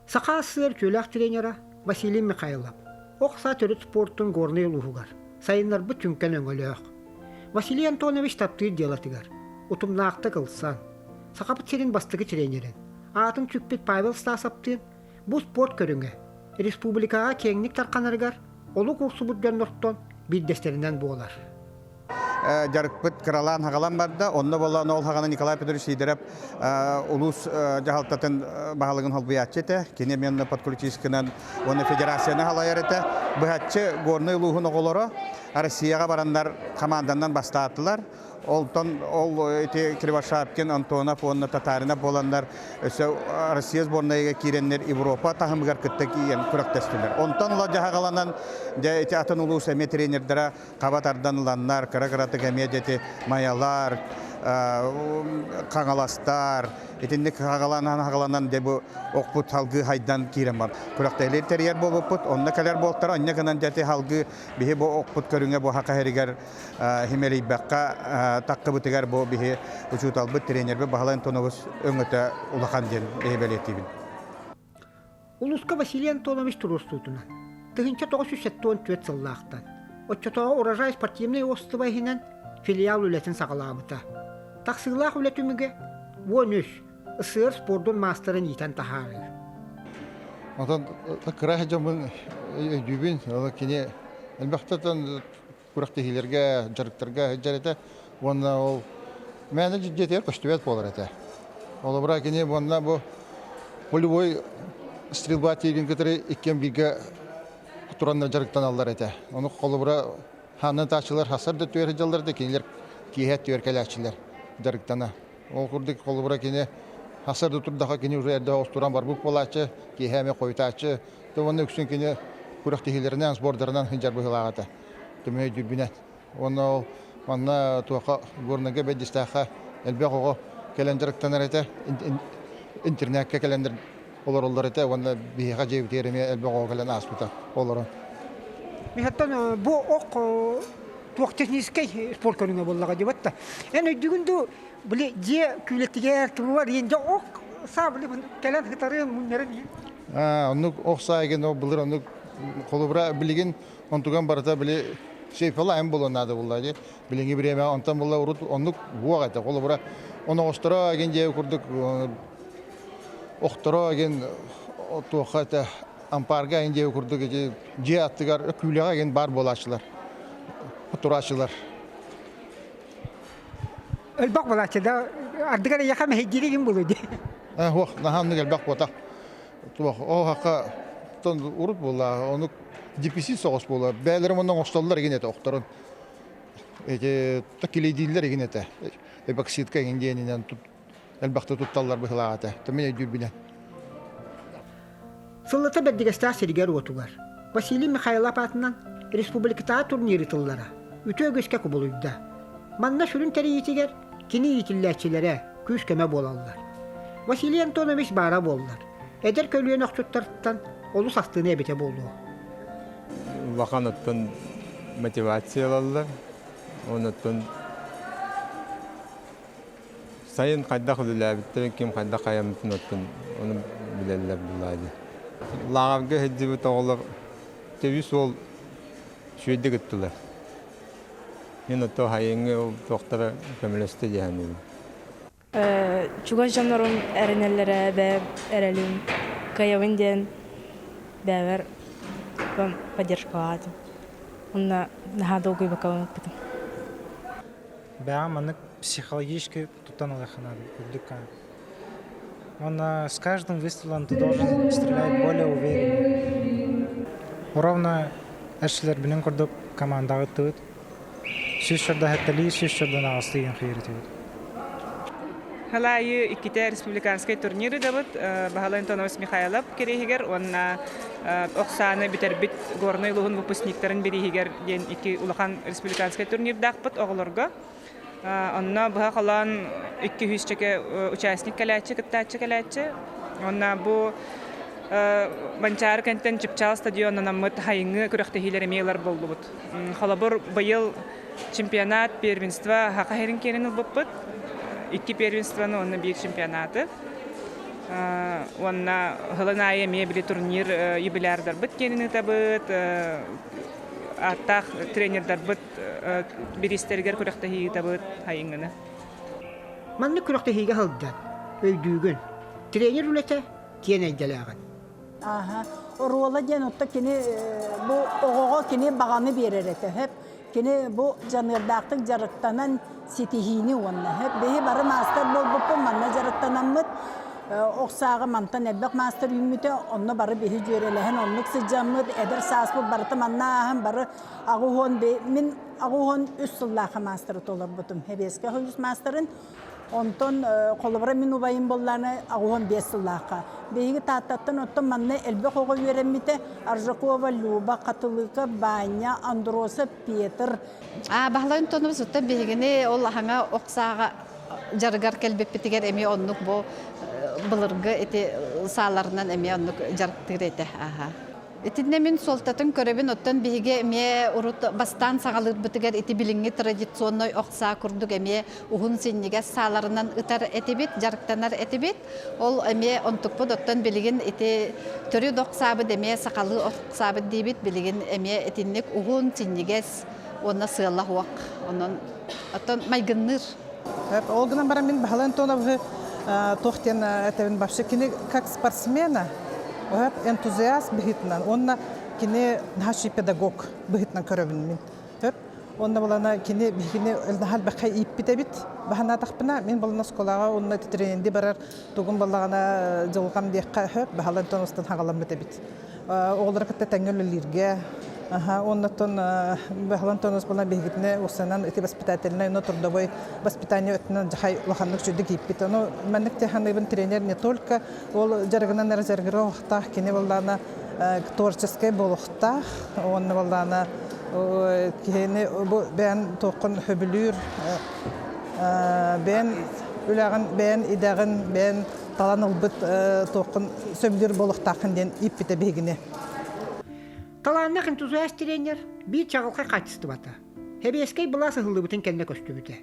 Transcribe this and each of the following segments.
Саха АССР үтүөлээх тренера Василий Михайлов ох саа төрүт спортун Горнай улууһугар сайыннарбыт сүҥкэн өҥөлөөх. Василий Антонович таптыыр дьыалатыгар утумнаахтык ылсан, Сахабыт сирин бастакы тренерин, аатын сүкпүт Павел Стасовтыын бу спорт көрүҥэ республикаҕа киэҥник тарханарыгар олук уурсубут дьоннортон биирдэстэринэн буолар. Дьарыкпыт кыралаан хагалан барда. Онно буолан ол хаҕана Николай Петрович Сидоров улуус дьаһалтатын баһылыгын холбуйааччы этэ. Кини эмиэ подключискынан уонна федерацияны халайар этэ. Быһаччы Горнай улууһун оҕолоро Россияҕа бараннар хамаанданан бастаатылар. Олтон ол ити Кривошапкин, Антонов уонна Татаринов буоланнар өссө Россия сборнайыгар киирэннэр Европа таһымыгар кытта киирэн күрэхтэстилэр. Онтон ыла дьаһаҕаланан дьэ ити атын улуус эмиэ тренердара хаба тардан ыланнар, кыра-кыратык эмиэ дьэ майалар, хаҥаластар, итинник хагаланан дьэ бу охпут салгыы хайдан киирэн бар. Күрэхтэһилэр тэрийэр буолбуппут, онно кэлэр буолтара, онньо гынан дьэ салгыы биһи бу охпут көрүҥэ бу хака иһигэр химэрийбэххэ таххыбытыгар бу биһи учууталбыт, тренербит Баһылай Антонович өҥөтө улахан диэн биһи бэлиэтиибин. Улууска Василий Антонович туруорсуутунан 1974 сыллаахтан оччотооҕу Урожай спортивнай уопсастыба иһинэн филиал үлэтин саҕалаабыта. Тахсыылаах үлэ түмүгэ 13 СССР спордун маастарын иитэн таһаарыы. Онтон кыра дьоммун өйдүүбүн, ол кини элбэхтэн күрэхтэһиилэргэ, дьарыктарга сылдьар этэ уонна ол мээнэ дьиэтигэр көстүбэт буолар этэ. Холобура кини уонна бу полевой стрельба тиирин кытары иккиэн бииргэ тураннар дьарыктаналлар этэ. Ону холобура хааннан тааччылар хасар да түөр сылдьаллар да кинилэр киэһэ түөр кэлээччилэр дьарыктана. Ол курдук холобура кини хасар да турдаха кини уже эрдэ оҕустуран барбыт буолааччы, киэһэ эмиэ хойутааччы. Уонна үксүн кини күрэхтэһиилэринэн, сбордарынан сылдьар быһыылаах этэ. Түмү өйдүүрбүнэн. Уонна ол манна туохха Горнайга Бэддистээххэ элбэх оҕо кэлэн дьарыктанар этэ. Интернеккэ кэлэннэр олороллор этэ уонна биһиэхэ дьиэбитигэр эмиэ элбэх оҕо кэлэн ааспыта олорон. Михаттан бу ох туох техническэй спорт көрүҥэ буоллаҕа дебат да. Эн өйдүүгүн дуу били дьиэ күүлэтигэр туруар иин дьэ ох саа били кэлэн хытарын муннарын иһин. Аа оннук ох саа еген ол былыр оннук холобура билигин онтуган барыта били сейфалаайын буолуон наада буолла дии. Билиҥҥи бириэмэ онтон буолла урут оннук буох этэ. Холобура оноҕосторо эгин дьиэ курдук охторо эгин туохха этэ ампаарга эгин дьиэ курдук ити дьиэ аттыгар күүлэҕэ эгин баар буолааччылар турааччылар. Элбэх буолааччы да ардыгар эйиэхэ мэһэйдиир игин буолуо дии. Суох, наһаа оннук элбэх буотах. Туох, ол хакка урут буолла, онук дефицит соҕус буолар. Бэйэлэрин онно оҥостоллор игин этэ охторун. Эти килейдииллэр игин этэ. Эпоксидка игин диэнинэн элбэхтэ тутталлар быһылаах этэ. Мин өйдүүрбүнэн. Сыллата бэрдигэстээх сиригэр-уотугар Василий Михайлов аатынан республикатааҕы турнир ыытыллара үтүө үгэскэ кубулуйда. Манна сүрүн тэрийиитигэр кини иитиллээччилэрэ күүс-көмө буолаллар. Василий Антонович баара буоллар, эдэр көлүөнэ охчуттартан олус астыныа эбитэ буолуо. Улахан оттон мотивация ылаллар. Онуттан сайын хайдах үлэлээбиттэрин, ким хайдах хайаммытын оттон ону билэллэр булаа дии. Лааҕырга сылдьыбыт оҕолор үс уол үчүгэйдик ыттылар. Мин ото хайыҥҥы ол туохтара көмөлөстө дии саныыбын. Чугас дьоннорум эрэнэллэрэ бэйэм эрэлим кыайабын диэн бэйэбэр поддержкалаатым. Онно наһаа долгуйбакка ыппытым. Бэҕэ маннык психологически туттан ылыахха наада үрдүк Уонна с каждым выстрелом ты должен стрелять более уверенно. Ровно эрчилэрбинин курдук командаҕа ыттыбыт. Сүүс сордо хэттэлии, сүүс сордон аҕыстыы диэн хайырытыбыт. Халаайы иккитэ республиканскай турнир ыдабыт Баһылай Антонович Михайлов кириэһигэр уонна ох сааны бүтэрбит Горнай улууһун выпускниктарын бирииһигэр диэн икки улахан республиканскай турнирдаахпыт оҕолорго. Онно быһа холоон 200 участник кэлээччи, кыттааччы кэлээччи. Уонна бу Манчаары кэнтэн Чыпчаал стадионунаммыт хайыҥҥы күрэхтэһиилэр эмиэ ылар буоллубут. Холобур, быйыл чемпионат первенство Саха сирин киэнин ылбыппыт. Икки первенствоны уонна биир чемпионаты. Уонна сылын аайы эмиэ били турнир юбилярдарбыт киэнин ыытабыт, ааттаах тренердарбыт бириистэригэр күрэхтэһии ыытабыт сайыҥҥыны. Маннык күрэхтэһиигэ сылдьан, өйдүүгүн, тренер үлэтэ киэн эйгэлээҕин. Аха. Оруола диэн отто кини бу оҕоҕо кини баҕаны биэрэр этэ. Хөп. Кини бу дьаныардаахтык дьарыктанан ситиһиини уонна хөп. Биһи бары маастар буолбуппут манна дьарыктанаммыт ох сааҕы мантан элбэх маастар үүммүтэ онно бары биһи дьүөрэлэһэн оннук сылдьаммыт эдэр сааспыт барыта манна ааһан бары аҕыһуон мин аҕыһуон үс сыллаахха маастары толорбутум Хэбиэскэ үс маастарын Онтон холобура мин убайым буоллааны 85 сыллаахха. Биһиги Тааттаттан оттон манна элбэх оҕо үөрэммитэ Аржакова Люба, Хатылыка Баанньа, Андросов Петр. А Баһылай Антонович оттон биһигини ол аһаҥа ох сааҕа дьарыгар кэлбиппитигэр эмиэ оннук бу былыргы ити сааларынан эмиэ оннук дьарыктыыр этэ. Аха. Итиннэ мин суолтатын көрөбүн, оттон биһиги эмиэ урут бастаан саҕалыырбытыгар ити билиҥҥи традиционнай ох саа курдук эмиэ уһун синньигэс сааларынан ытар этибит, дьарыктанар этибит. Ол эмиэ онтукпут оттон билигин ити төрүт ох саабыт эмиэ сахалыы ох саабыт диибит, билигин эмиэ итинник уһун, синньигэс уонна сыала суох. Онон оттон майгынныыр. Ол гынан баран мин Баһылай Антоновы туох диэн этэбин вообще кини как спортсмена энтузиаст быһыытынан уонна кини наһаа педагог быһыытынан көрөбүн мин. Онно булана кини биһигини наһаа элбэххэ ииппит эбит. Баһанаатахпына мин булана оскуолаҕа уонна тренинди барар тугум баллаҕана дьылҕам диэххэ сөп Баһылай Антоновтан хаҕаламмыт эбит. Оҕолору кытта тэҥҥэ үлэлииргэ Оннуттан Баһылай Антонович буолан биһигитинэ уопсайынан ити воспитательнай, но трудовой воспитание өттүнэн дьахай улаханнык сүрдүк ииппит. Ону маннык теханыыбын тренер не только ол дьарыгынан эрэ дьарыгыра уохтаах, кини буоллаана творческай буолуохтаах, уонна буоллаана киһини бу бэйэн туоххун сөбүлүүр, бэйэн үлэҕин, бэйэн идэҕин, бэйэн талан ылбыт туоххун сөбүлүүр буолуохтааххын диэн ииппитэ биһигини. Талааннаах энтузиаст тренер биир чаҕылхай хаачыстыбата Сэбиэскэй былаас ыһыллыбытын кэннэ көстүбүтэ.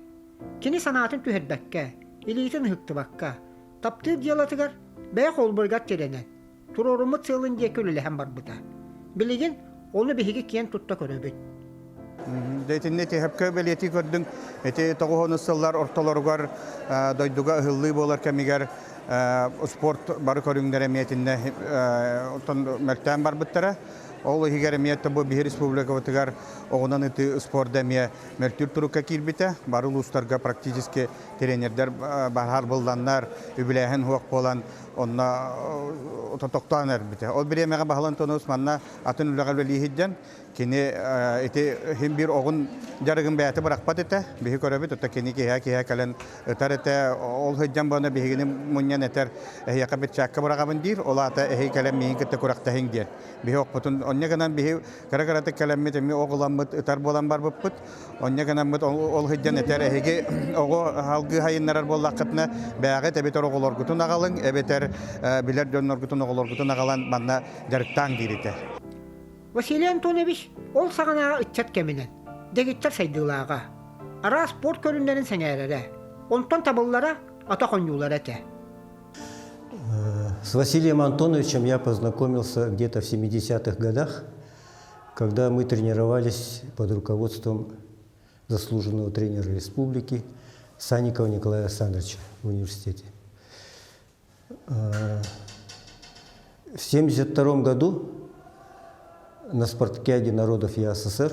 Кини санаатын түһэрбэккэ, илиитин ыһыктыбакка, таптыыр дьыалатыгар бэйэ холборугар тирэнэн, туруоруммут сыалын диэки үлэлэһэн барбыта. Билигин ону биһиги киэн тутта көрөбүт. Дьэ итиннэ тиһэпкэ бэлиэтии көрдүҥ. Ити тоҕуһунус сыллар ортолоругар дойдуга ыһыллыы буолар кэмигэр спорт бары көрүҥнэрэ эмиэ итиннэ оттон мөлтөөн барбыттара. Ол иһигэр эмиэ бу биһи республикабытыгар оҕунан ытыы спорда эмиэ мөлтүүр турукка киирбитэ. Бары улуустарга практически тренердэр барар булланнар, үбүлээһин суох буолан онно тохтоон эрбитэ. Ол бириэмэҕэ Баһылай Антонович манна атын үлэҕэ үлэлии сылдьан Кини ити иһин биир оҕун дьарыгын бэйэтэ бырахпат этэ. Биһи көрөбүт, оттон кини киһи-киһи кэлэн ытар этэ. Ол сылдьан буона биһигини мунньан этэр, эһиэхэ перчатка быраҕабын диир. Ол аата эһиги кэлэн миигин кытта күрэхтэһиҥ диэн. Биһи охпутун онньо гынан биһи кыра-кыратык кэлэммит эмиэ ох ыламмыт ытар буолан барбыппыт. Онньо гынаммыт ол сылдьан этэр эһиги оҕо салгыы хайыннарар буоллаххытына бэйэҕит эбэтэр оҕолоргутун аҕалыҥ, эбэтэр билэр дьонноргутун оҕолоргутун аҕалан манна дьарыктааҥ диир этэ. Василий Антонович ол саҕанааҕы ыччат кэминэн дэгиттэр сайдыылааҕа, араас спорт көрүҥнэрин сэҥээрэрэ, онтон табыллара атах оонньуулара этэ. С Василием Антоновичем я познакомился где-то в 70-х годах, когда мы тренировались под руководством заслуженного тренера республики Санникова Николая Александровича в университете. В 1972 году на спартакиаде народов ЯССР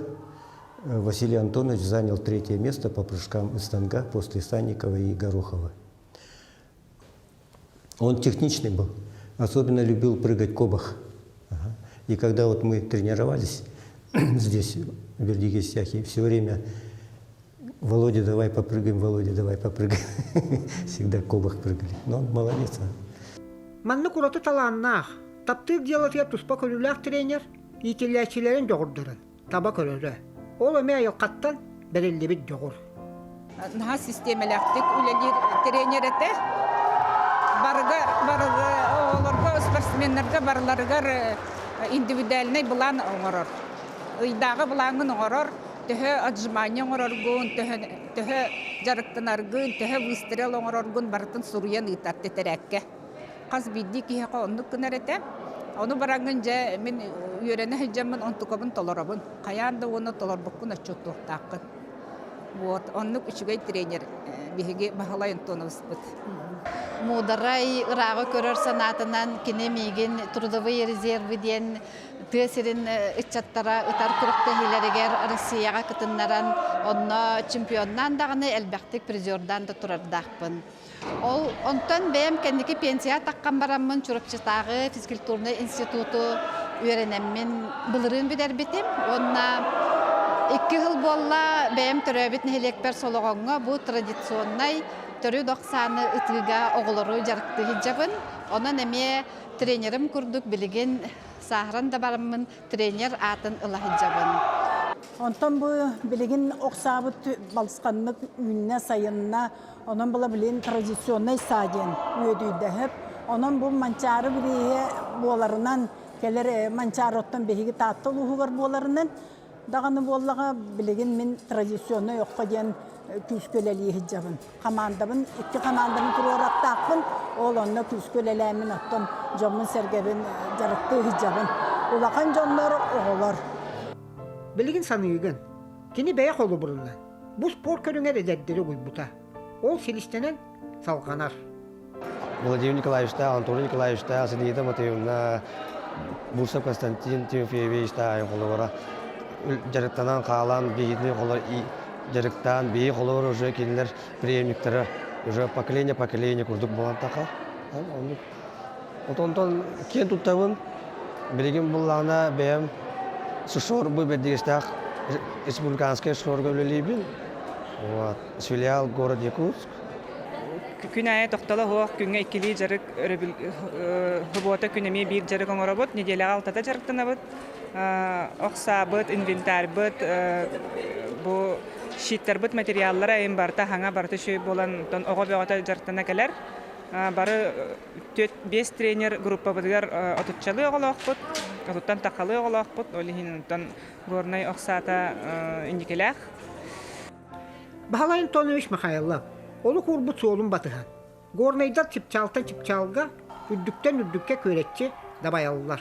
Василий Антонович занял третье место по прыжкам из станга после Санникова и Горохова. Он техничный был, особенно любил прыгать кобах. Ага. И когда вот мы тренировались здесь, в Бердигестяхе, все время Володя, давай попрыгаем, Володя, давай попрыгаем. Всегда кобах прыгали. Но он молодец. А. Маннык ураты талааннаах, таптыыр дьыалатыгар туспа көрүүлээх тренер иитиллээччилэрин дьоҕурдарын таба көрөрө. Ол эмиэ айылҕаттан бэриллибит дьоҕур. Наһаа систиэмэлээхтик үлэлиир тренер этэ. Барыга, барыга оҕолорго, спортсменнарга барыларыгар индивидуальнай былаан оҥорор. Ыйдааҕы былааҥҥын оҥорор, төһө отжимание оҥороргун, төһө, төһө дьарыктанаргын, төһө выстрел оҥороргун барытын суруйан ыытар тэтэрээккэ. Хас биирдии киһиэхэ оннук гынар этэ. Ону бараҥҥын дьэ мин үөрэнэ сылдьаммын онтукабын толоробун. Хайаан да уонна толорбуккун отчуоттуохтааххын. Вот, оннук үчүгэй тренер биһиги Баһылай Антоновыспыт. Муударай ырааҕы көрөр санаатынан кини миигин трудовые резервы диэн тыа сирин ыччаттара ытар күрэхтэһиилэригэр Россияҕа кытыннаран, онно чемпионнаан даҕаны элбэхтик призердаан да турардаахпын. Ол онтон бэйэм кэнники пенсия таххан бараммын Чурапчытааҕы физкультурнай институту үөрэнэммин былырыын бүтэрбитим уонна икки сыл буолла бэйэм төрөөбүт нэһилиэкпэр Солоҕоҥҥо бу традиционнай төрүт ох сааны ытыыга оҕолору дьарыктыы сылдьабын. Онон эмиэ тренерим курдук билигин сааһыран да бараммын тренер аатын ыла сылдьабын. Онтон бу билигин ох саабыт балысханнык үүннэ, сайынна. Онон була билигин традиционнай саа диэн үөдүйдэһэп. Онон бу Манчаары бирииһэ буоларынан, кэлэр Манчаары оттон биһиги Таатта улууһугар буоларынан даҕаны буоллаҕа билигин мин традиционнай оххо диэн күүскэ үлэлии сылдьабын. Хамаандабын, икки хамаанданы туруораттаахпын, ол онно күүскэ үлэлээммин оттон дьоммун-сэргэбин дьарыктыы сылдьабын. Улахан дьоннор, оҕолор. Билигин саныыгын, кини бэйэ холобурунан бу спорт көрүҥэр эдэрдэри угуйбута. Ол силистэнэн салҕанар. Владимир Николаевичтаах, Антоний Николаевичтаах, Зинаида Матвеевна, Бурсов Константин Тимофеевичтаах холобура дьарыктанан хаалан биһигини холор дьарыктаан биһи холобур уже кинилэр преемниктара уже поколение поколение курдук буолан таха. Оннук. Онтон киэн туттабын. Билигин буллаҕына бэйэм СШОР бу бэрдигэстээх республиканскай СШОРга үлэлиибин. Вот. Филиал город Якутск. Күн аайы тохтоло суох күҥҥэ иккилии дьарык өрөбүл субуота күн эмиэ биир дьарык оҥоробут, нэдиэлэҕэ алтата дьарыктанабыт. Ох саабыт, инвентарьбыт, бу щиттарбыт материаллара эйин барыта хаҥа барыта үчүгэй буолан, онтон оҕо бөҕөтө дьарыктана кэлэр. Бары 4-5 тренер группабытыгар отуччалыы оҕолоохпут, отуттан тахалыы оҕолоохпут, ол иһин онтон Горнай ох саата инникилээх. Баһылай Антонович Михайлов олук уурбут суолун батыһан, Горнайдар чыпчаалтан чыпчаалга, үрдүктэн үрдүккэ күөрэччи дабайаллар.